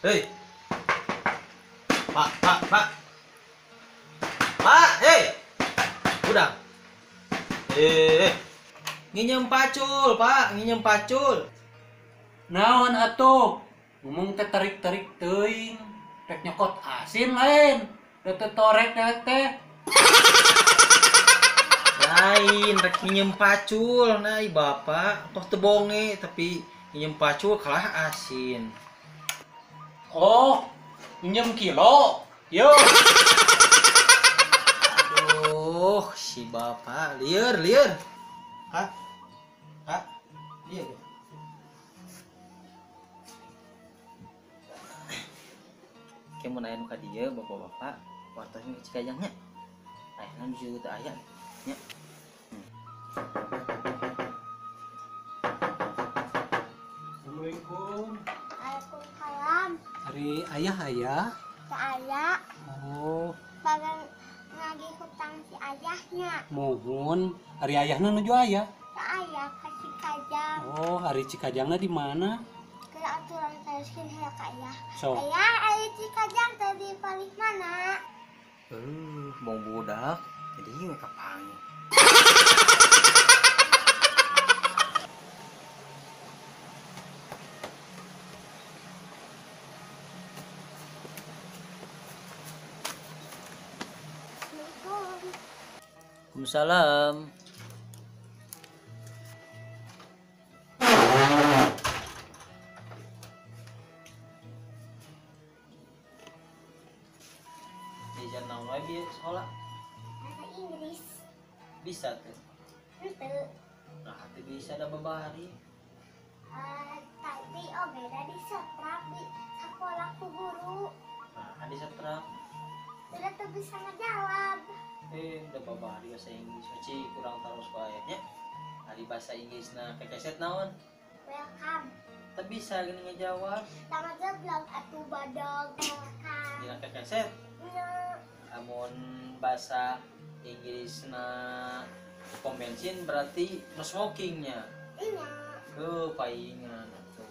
Hei. Pak, pak, pak. Pak, hei. Udah. Nginjem pacul, Pak, nginjem pacul. Naon atuh? Ngomong teh tarik-tarik teuing. Rek nyokot asin lain. Da teu torek dewek teh. Lain rek nginjem pacul, nah bapak toh teu bonge tapi nginjem pacul kalah asin. Oh, nginjem kilo. Yo. Aduh, si bapak lieur lieur. Hah? Hah? Lieur. Oke, mun aya nu ka dieu bapak-bapak, wartosna ke Cikajang nya. Ayahna bisa teu aya nya. Assalamualaikum. Waalaikumsalam. Ari ayah ayah. Si ayah. Oh. Bagan nagih hutang si ayahnya. Mohon, ari ayahna nuju ayah. Si ayah ke Cikajang. Oh, ari Cikajangna di mana? Ke aturan teruskeun heula ka ayah. So. Ayah, ari Cikajang teh di palih mana? Bong budak, jadi we kapanggih. Waalaikumsalam. Diajar naon wae bieu sekolah? Bahasa Inggris. Bisa tuh. Henteu. Nah, teu bisa da babari. Tapi oge da disetrap di sakola ku guru. Nah, disetrap. Tidak tuh bisa ngejawab. Udah babari bahasa Inggris masih kurang terus wae nya. Ari bahasa Inggrisna kekeset naon? Welcome. Teu bisa gini ngejawab. Tama jeblok atuh badog. Welcome. Dina kekeset? Nya. Amun bahasa Inggrisna pom bensin berarti no smokingnya. Iya. Paingan atuh.